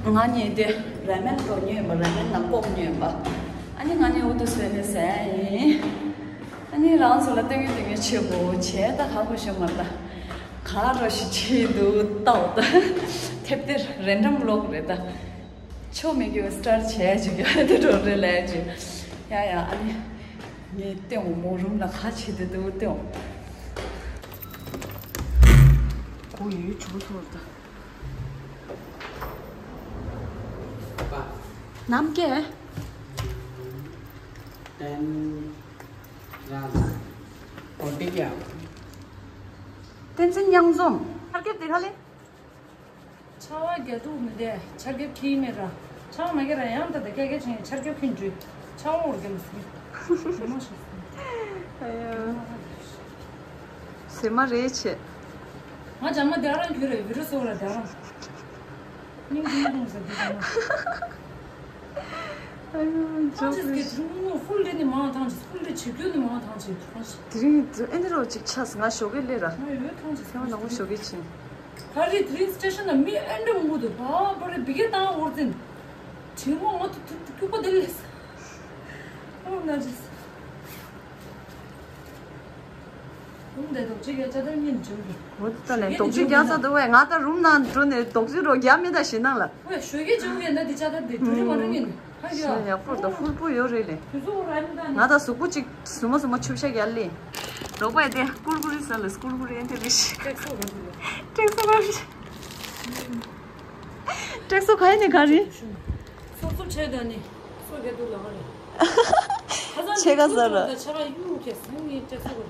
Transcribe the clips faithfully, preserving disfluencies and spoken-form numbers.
ང་གཉིས་དེ་ར་མེན་འགྲོ་མྱོང་ཡོད་པ། ར་མེན་ནང་ལྐོག་མྱོང་ཡོད་པ། ཨ་ནི་ང་གཉིས་འུ་ཐུག་བཟོས་ནས་ཟ་ཡིན། ཨ་ནི་རང་ཚོ་ལ་སྟོན་གི་སྟོན་གི་བྱེད་དགོས་བྱས། ད་ཧ་གོ་ཤོ་མ་ད། ག་རོ་ཞིག་བྱེད་འདུག་ལྟ་འོ་ད། ཐེབས་དེ་རེན་ཌམ་ཝི་ལོག་རེད་ད། ཆོ་མེད་རྒྱུ་སི་ཊར་བྱས་ཅིག་ཡོད་དེ་འགྲོ་རེ་ལས་ཅིག་ཡ་ཡ། ཨ་ནི་ངས་སྟོན་འོ། མོ་རུམ་ལ་ག་བྱེད་དེ་འདུག་སྟོན་འོ། གོ་ཡོད་ཆུ་ཚོར་ད། ནམ་སྐད། ཏན་རང་། ཨོ་འདི་ཀྱང་། བསྟན་འཛིན་མཉམ་འཛོམས། ཆར་རྒྱབ་དེ་ག་ལེ། ཆར་བ་རྒྱག་ཐུབ་མི་འདུག་ཆར་རྒྱབ་ཁྱི་མེད་ར། ཆར་མ་རྒྱག་ར་ཡང་ད་ད་སྐད་སྐད་ཆེན་ཆར་རྒྱབ་ཁྱི་འཇུས། ཆར་བ་འོར་རྒྱབ་མི་སྲིད། ཟེར་མ་རེད་ཆེ། ང་ཇ་མ་དེ་རང་གྱུར་རེད། བི་རུ་སོ་ར་དེ་རང་། སྙིང་རྗེ་མོ་ཟེར་དེ་ཀྱང་། ཨ་ཡོ། ཐང་ཅིག་གི་ཐུང་ངུ་ཧྥུལ་ལེ་ནི་མང་ཐང་ཅིག་ཧྥུལ་ལེ་བྱེད་རྒྱུ་ནི་མང་ཐང་ཅིག་ཐང་ཅིག་དེ་རིང་ཨེ་འདི་རོ་ཅིག་ཆགས། ང་ཞོགས་ཀས་ལས་ར། ང་ཡོད་ཐང་ཅིག་ཁྱེད་མ་ནང་མོ་ཞོགས་ཀས་ཕྱིན། ག་རེ་དེ་རིང་སི་ཊེ་ཤན་ན་མི་ཨེ་འདྲ་མང་པོ་འདུག་ཕ་བ་རེ་བི་གེ་དང་འོར་འཛིན། དྲི་མོ་ང་ཐུག་ཐུག་ཐུག་སྐྱུག་པ་དེ་ལས། ཨོ་ན་ཅིག་འོ་ད་ལན་རྡོག་ཅིག་རྒྱག་ས་འདུག་བས། ང་ད་རུམ་ནང་འགྲོ་ནས་རྡོག་ཅིག་རོ་རྒྱག་མེད་ད་ཞེད་སྣང་ལ། ཝེ་ཞོགས་ཀས་བྱུང་ཡོད་ན་འདི་ཅག་ད་འདི་འགྲོ་རི་མ་འགྲོ་ངེས་ནི་ཧ་ཤ། ཡག་པོ་ད་ཧུལ་པོ་ཡོད་རེད་ལེ། དུས་ཚོད་ར་ནི་ད་ནི། ང་ད་གཟུགས་པོ་ཅིག་ཟུར་མ་ཟུར་མ་ཆུ་བྱ་རྒྱག་ལེ། རོགས་པ་ཡ་དེ་ཀུར་ཀུ་རི་ཟ་ལེ། ཀུར་ཀུ་རི་ཨེ་འདི་རེད་ཤི། ཀྲེག་སོ་ག་རེ། ཀྲེག་སོ་ག་རེ། ཀྲེག་སོ་ག་ཡ་ནི་ག་རེ། སོབ་སོབ་བྱས་ད་ནི་སོ་རྒྱག་འདུག་ལ་ག་རེ། ཁ་སང་ཕྱེད་ཀ་ཟ་ར། ད་ཆ་ག་ཡུག་གེ་སང་ངའི་ཀྲེག་སོ་ག་རེ།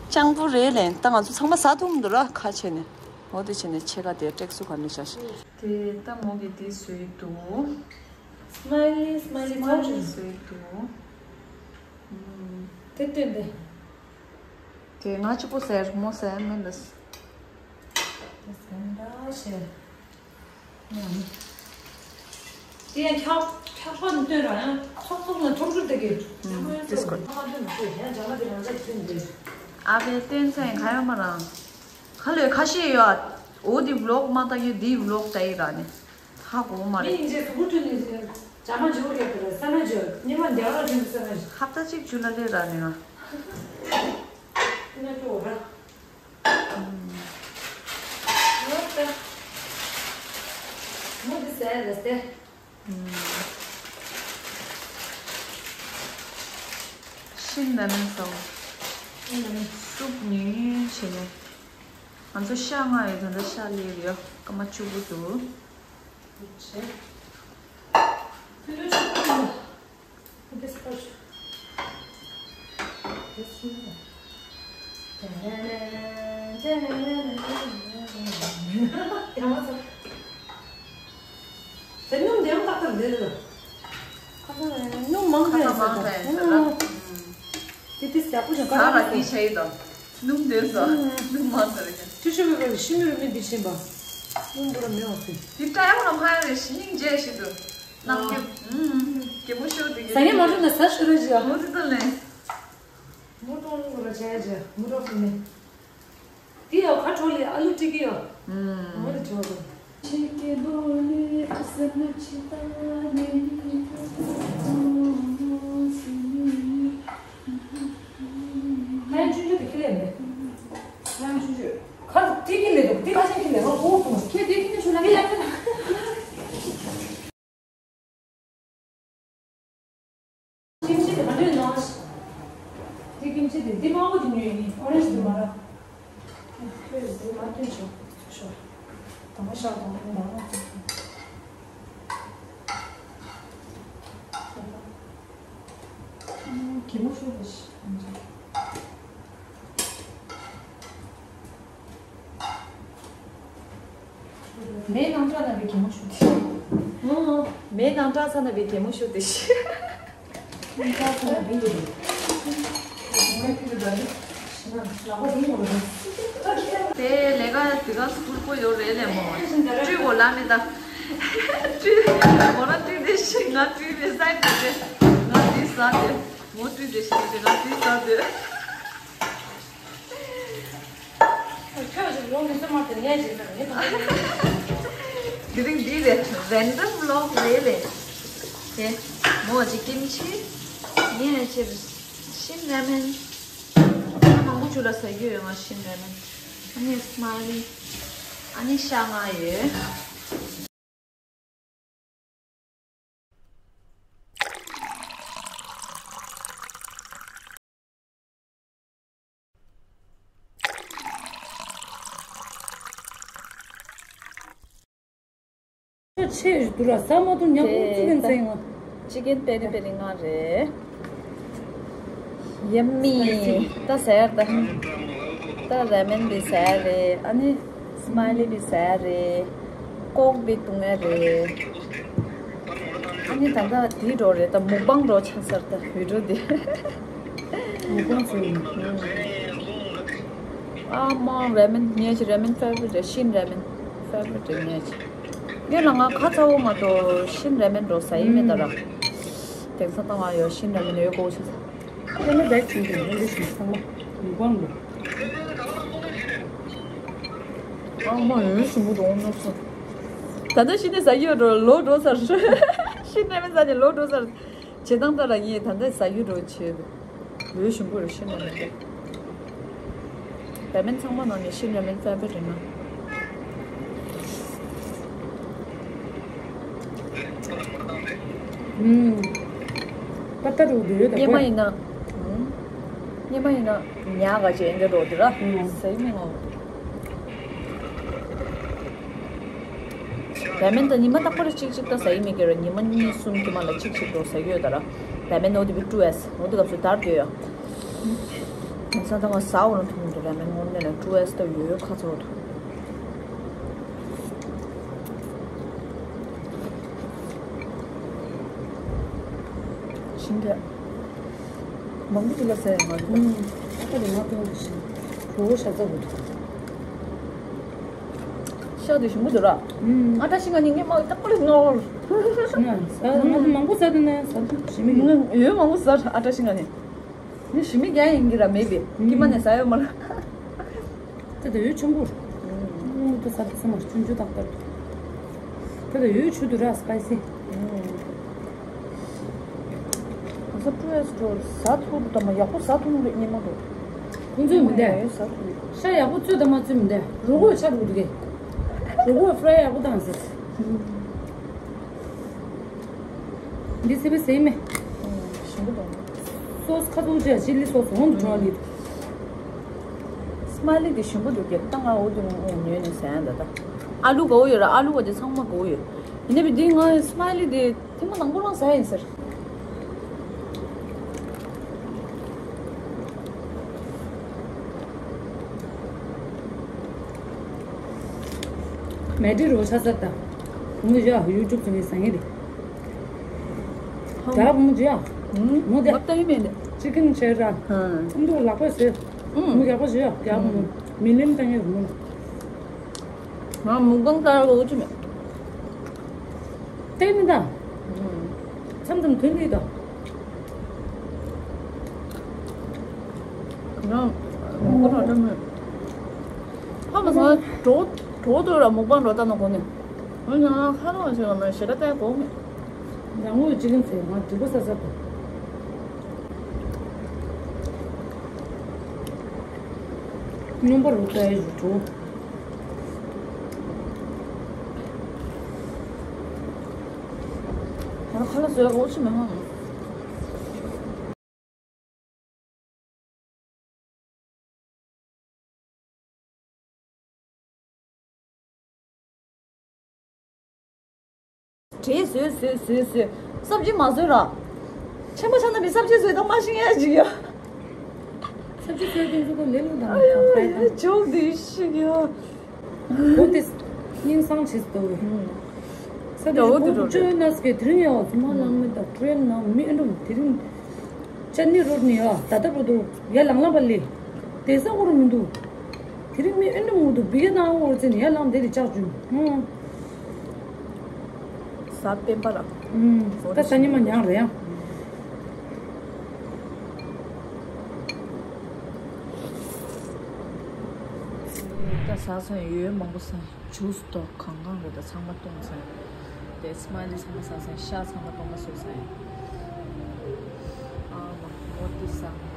སྤྱང་པོ་རེད་ལེ། ད་ང་ཚོ་ཚང་མ་ཟ་ཐུབ་མི་འདུག་ར་ཁ་ཕྱེ་ནས། འོ་དེ་བྱས་ནས་ཕྱེད་ཀ་དེ་ཀྲེག་སུ་ག་མི་བྱ་ཞིག་དེ་ད་མོ་གི་དེ་བཟོས་འདུག་སྨ་ལི་སྨ་ལི་སྨ་ལི་ཚོགས་བཟོས་འདུག་དེ་སྟོན་པས། དེ་ང་གཅིག་པོ་ཟེར་མོ་ཟེར་མིན་ལ། དེ་ཟེར་འདྲ་བྱས། དེ་ཡང་འཁྱག་འཁྱག་པ་ནི་སྟོན་ར་ཡང་ཚོགས་ཚོགས་ན་ཁྲོམ་ཁྲོམ་དེ་གི། དེ་སྐོར། ཁ་མ་སྟོན་མ་སྟོན་ཡང་འཇག་མ་དེ་རང་འཇག་སྟོན་དེ། ཨ་ཕའི་སྟོན་ཚན་ག་ཡོད་མ་རང་། ཁ་ལོས་ཁ་ཤས་ཡོད། འོ་དེ་ཝི་ལོག་མ་ལྟ་ཡོད་དེ་ཝི་ལོག་ལྟ་ཡི་ར་ནི། ཧ་གོ་མ་རེད། མི་ཡིན་ཅེས་གཟུགས་པོ་བཀྲུས་ནས་ཇ་མ་འཇུ་རེད་དེ་ལ་ས་ན་འཇུ་ཉི་མ་འདེ་བ་ལ་འཇུ་ས་ན་འཇུ། ཧབ་ཏ་གཅིག་འཇུ་ལ་ལས་ར་ནི་ང་། ཏི་ན་ཀྱོ་ར། ངོ་ཏ། ངོ་དེ་ཟས་རེད་ཟས། ཤིན་ལ་མིན་སོ། ཤིན་ལ་མིན། སུབ་ཉུང་ཉུང་བྱས་ནས། ང་ཚོ་ཤ་ལྔ་ཡོད། ད་ལྟ་ཤ་ལེབ་ཡོད། སྐར་མ་བཅུ་དགུ་འདུག་དེ་སྣུམ་དེ་ཡང་ཏག་ཏག་འདི་རེད། ཁ་སང་སྣུམ་མང་ཁ་ཡིན་ས་ཁ་མང་ཁ་ཡིན་ས་ར། དེ་དེ་ཡག་པོ་བྱུང་། ཁ་ས་ལ་དེ་བྱས་ཡིན་དང་། སྣུམ་དེ་ས། སྣུམ་མང་ས་རེད། ཅི་ཞུ་བའི་བར་ཤི་མི་རུ་མི་འདི་ཕྱིན་པ། སྣུམ་པོ་ར་མི་འོང་ཟིན། དེ་ཏྲ་ཡང་ལ་མ་ཡ་རེ་ཤི་སྙིང་རྗེ་ཞིག་ཏུ། ནམ་རྒྱུན། གད་མོ་ཤོར་དེ་གི། ཟ་ངེ་མ་ཤོར་ན་ཟ་ཤོར་ར་ཞིག་ཨ། མོ་དེ་ད་ལན། མོ་ཏོང་ལུང་ར་བྱས་ཞིག་མོ་ཏོག་ཟིན་ནས། དེ་ཡང་ཁ་ཁྲོ་ལས་ཨ་ལུ་ཀྲིག་གི་ཡོད། ཨུམ། ང་རེ་བྱོས་དང་། ལན་ཆུང་ཆུང་དེ་ཁྱི་ལས་མེད། ལན་ཆུང་ཆུང་། ཁ་དེ་ཁྱི་ལས་འདུག་དེ་ཁ་ཆེན་ཁྱི་ལས་ང་ཧོ་ཐུང་། ཁྱེད་དེ་ཁྱི་ནས་ཆུ་ལ་ཁྱི་ལ། ཀིམ་ཅི་དེ་ག་འདྲ་ཡིན་ནོ། དེ་ཀིམ་ཅི་དེ་འདི་དམར་པོ་དེ་ཉོས་ཡིན། ཨོ་རེན་ཇི་དེ་མ་ར། ཁྱོད་དེ་མ་སྟོན་ཆོག་ཆོག་དང་པོ་ཤག་དང་པོ་མ་ར། གད་མོ་ཤོར་བ་ཞིག་མེའི་ནང་ཁྲ་ན་བའི་གད་མོ་ཤོར་ཏེ། ཨོ། མེའི་ནང་ཁྲ་ས་ན་བའི་གད་མོ་ཤོར་ཏེ་ཤི། ནང་ཁྲ་ས་ན་བའི་གད་མོ། ལག་པ་རིང་བ་རེད། དེ་ལས་ཀ་དེ་ག་སུ་ཀུར་པོ་ཡོད་རེད་ལས་མོ། བཀྲུས་གོ་ལ་མི་ད། བཀྲུས་མོ་ན་བཀྲུས་ཏེ་ཤི། ང་བཀྲུས་ཏེ་ས་ཡི་བཀྲུས་ཏེ། ང་དེ་ཟ་སྟེ། མོ་བཀྲུས་ཏེ་ཤི་ནས་ང་དེ་ཟ་སྟེ། ཁྱོད་ཀྱི་ལུང་གི་སེམས་མ་དེ་ངས་བྱེད་ན་ངས་དང་། དེ་རིང་འདི་རེད། རན་ཌམ་བི་ལོག་རེད་ལེ། དེ་མོ་ཅིག་ཀིམ་ཆི། ངས་ཅིག་ཤིན་ར་མེན། ང་མང་པོ་ཅིག་ལ་ཟ་རྒྱུ་ཡོད། ང་ཤིན་ར་མེན། ཨ་ནི་སི་མ་ལི། ཨ་ནི་ཤ་ང་ཡོད། ཆེ་རུ་དུ་ར་ས་མ་དུ་ཉག་པོ་ཙི་གིན་ཙེ་ང་། ཅི་ཀེན་པེ་རི་པེ་རི་ང་རེད། ཡ་མི། ད་ཟེར་ད། ད་ར་མེན་འདི་ཟེར་རེད། ཨ་ནི་སི་མ་ལི་འདི་ཟེར་རེད། ཀོག་འདི་བཏུང་ཡ་རེད། ཨ་ནི་ད་ལྟ་འདི་འགྲོ་རེད། ད་མུག་པང་འགྲོ་ཆགས་ཚར། ད་བི་ཌིའོ་འདི། མུག་པང་ཟེར་ཡིན། ཨ་མ་ར་མེན་ངའི་ཅི་ར་མེན་ཕེ་ཝ་རི་ཊི་རེད། ཤིན་ར་མེན་ཕེ་ཝ་རི་ཊི་རེད་ངའི་ཅི། ངས་ལ་ང་ཁ་ཚ་བོ་མ་གཏོགས་ཤིན་ར་མེན་འགྲོ་ཟ་ཡི་མེད་ད་ར། དེང་སང་ད་ང་ཡོད་ཤིན་ར་མེན་ཡོད་གོ་ཆགས་ཚར། ཁྱེད་ནི་བེག་བྱུང་དེ་འདི་བཞིན་ཚང་མ་མི་དགོངས་འདུག་ཨ་མ་ཡོད་ཞིམ་པོ་འདུག་ནོར་སོང་། ད་ལྟ་ཤི་ནས་ཟ་ཡོད་འགྲོ་ལོ་འགྲོ་ཚར། ཤི་ནས་མི་ཟ་ནས་ལོ་འགྲོ་ཚར། བྱེད་སྟངས་ལྟར་ལ་ངས་ད་ལྟ་ཟ་ཡོད་འགྲོ་བྱེད་འདུག་ཡོད་ཞིམ་པོ་རེད། ཤི་ནས་མི་འདུག་ར་མེན་ཚང་མ་ནང་ནས་ཤིན་ར་མེན་ཕེ་ཝ་རི་ཊི་རེད་ང་། ཨུམ། པ་ཏ་རུ་དུ་ཡོད་ད་སྙེ་མ་ཡིན་ན། ཨུམ། སྙེ་མ་ཡིན་ན་ཉག་ག་ཅེ་འདི་རོ་དུ་ར། ཨུམ། ཟེར་མི་ངོ་། ར་མེན་ད་ཉི་མ་རྟག་པར་གཅིག་གཅིག་ད་ཟ་ཡི་མི་སྐྱེ་ར། ཉི་མ་གཉིས་གསུམ་དུ་མ་ལ་གཅིག་གཅིག་འགྲོ་ཟ་གི་ཡོད་ད་ར། ར་མེན་ནོ་དེ་བི་ཊུ་ཨེས་ནོ་དེ་སྐབས་སུ་དར་གྱི་ཡོད། ས་ད་ང་ཟ་འོ་རང་ཐུང་དུ་ར་མེན་ངོ་ནས་ལ་ཊུ་ཨེས་ད་ཡོད་ཁ་ཚོ་དུ། ཤིང་རྟ། མང་པོ་ཅིག་ལ་ཟ་ཡ་མ་རེད། ཨུམ། ཨ་ཁ་དེ་ང་ཐོང་གི་ཤིང་རོ་བོ་ཤ་ཚ་བོ་འདུག་ཤ་དེ་ཞིམ་པོ་འདུག་ར། ཨུམ། ཨ་ཏྲ་ཤིང་ང་ནི་ངས་མ་ཏག་པ་རེད་ནོར། ང་ཟ་ང་མང་པོ་ཟ་དུས་ནས་ཟ་དུས་ཞིམ་མི་འདུག་ང་ཡོད་མང་པོ་ཟ་ཨ་ཏྲ་ཤིང་ང་ནི། ངས་ཞི་མི་རྒྱག་ཡིན་གྱི་ར་མེད་པས། ཀྱི་མ་ནས་ཟ་ཡོད་མ་ར། ད་དེ་ཡོད་ཆུང་པོ། ཨུམ། ད་ཟ་དེ་ས་མ་ཆུང་ཆུང་ཏག་ཏག་ད་དེ་ཡོད་ཆུ་དུ་ར་སི་པའི་སི། ཨུམ། ང་ས་ཀྲུ་ཨེ་སི་ཀྲོ་ཟ་ཐུབ་དུ་ད་མ་ཡག་པོ་ཟ་ཐུབ་ནི་རེད་སྙེ་མ་དུ། ཁོང་ཚོས་མི་འདས། ཡོད་ཟ་ཐུབ་ཡོད། ཤ་ཡག་པོ་བཙོས་དང་མ་བཙོས་མི་འདས། རུ་གོས་ཆ་རུ་འདུག་གས། རུ་གོས་ཕ་རའི་ཡག་པོ་བཏང་ཟེར། འདི་སི་པའི་སི་མེ། ཞིམ་པོ་འདུག་སོ་སི་ཁ་ཚུགས་བྱས་ཆི་ལི་སོ་སི་འོང་དུ་བྱུང་བ་ལི། སི་མ་ལི་དེ་ཞིམ་པོ་འདུག་གས། ད་ང་འོ་དེ་ངོ་ཉོས་ནས་ཟ་ཡང་ད་ད། ཨ་ལུ་ག་བོ་ཡོད་ར། ཨ་ལུ་བ་དེ་ཚང་མ་ག་བོ་ཡོད། ཡིན་ནའི་འདི་ང་སི་མ་ལི་དེ་ཐེངས་མ་དང་པོ་རང་ཟ་ཡིན་ཟེར། མེ་ཏི་རོ་ཆ་ས་ད། ངུ་ཡ་ཡུ་ཊུབ་ཚོ་ནས་ཟ་ངེ་རེད། ད་བུ་མོ་ཇི་ཡ། མོ་དེ། ང་ལྟ་ཡི་མེད་ནས། ཅི་ཀིན་ཆེ་ར། ཨུམ། ཨུམ་དུ་ལག་པས་ཟོས། ཨུམ། མོ་ཡག་པོ་ཟོས་ཡ། ཡག་པོ་མོ། མི་ལེན་ཏང་ཡོད་མོ། ང་མུག་གང་ལྟར་གོ་ཅི་མེད། ཏན་མི་ད། མཚམས་མཚམས་ཐོན་ནི་ད། ང་མུག་གང་ལྟར་མེད། ཕ་མ་ཚང་གྲོགས་གྲོགས་ཏོ་ར་མུག་པང་འགྲོ་ལྟ་ན་གོ་ནི། ང་ང་ཁ་ལོ་ཞེ་ལ་མ་ཞེ་ལ་ལྟ་གོ་མེད། ང་ངོ་ཅི་ལིན་ཚེ་ང་དུ་གོ་ས་ས་གོ། སྣུམ་པ་རུ་ལྟ་ཡི་གྲོགས། ང་ཁ་ལག་བཟོས་འོ་ཆི་མི་ཧང་། བྲེས་བཟོས་བཟོས་བཟོས་བཟོས། སབ་ཇི་མ་བཟོས་ར། ཆེན་པོ་ཆགས་ན་མི་སབ་ཇི་བཟོས་དང་མ་ཤེས་ཡ་ཅིག་ཡ། སབ་ཇི་བཟོས་དེ་ཚོ་ལེ་ལོ་དང་ཨ་ཡོ་ཕ་ཡ་ཅོག་དེ་ཤི་ཡ། འོ་དེ་སྙིང་སང་བྱེད་སྟོ། ས་དེ་འོ་དེ་རོ་བཅོས་ན་སྐད་དེ་རིང་ཡ་བ་ཚོ་མ་ལང་མེད་ད་ཀྲེན་ན་མི་ཨེ་འགྲོ་དེ་རིང་། ཅན་ནི་རོ་ནི་ཡ་ད་ད་རོ་དུ་ཡ་ལང་ལང་པ་ལེ། དེ་ས་འོ་རུ་མི་འདུག་དེ་རིང་མི་ཨེ་འགྲོ་མི་འདུག་བི་ག་ན་འོ་རུ་ཙེ་ནི་ཡ་ལང་དེ་རི་ཅག་ཅུ། ཧུང་། ས་པེན་པ་ར། ཧུང་། ད་ས་ཉི་མ་ཉག་རེ་ཡ། ད་ ཟ་སོང་། ཡོད་མང་པོ་ཟ། ཇུས་དོ་གང་གང་རེད། ད་ཚང་མ་བཏུང་ཚར། དེ་སི་མ་ལི་ཚང་མ་ཟ་སོང་། ཤ་ཚང་མ་བཏུང་མ་སོང་ཟ། ཨ་མ། འོ་དེ་ཟ།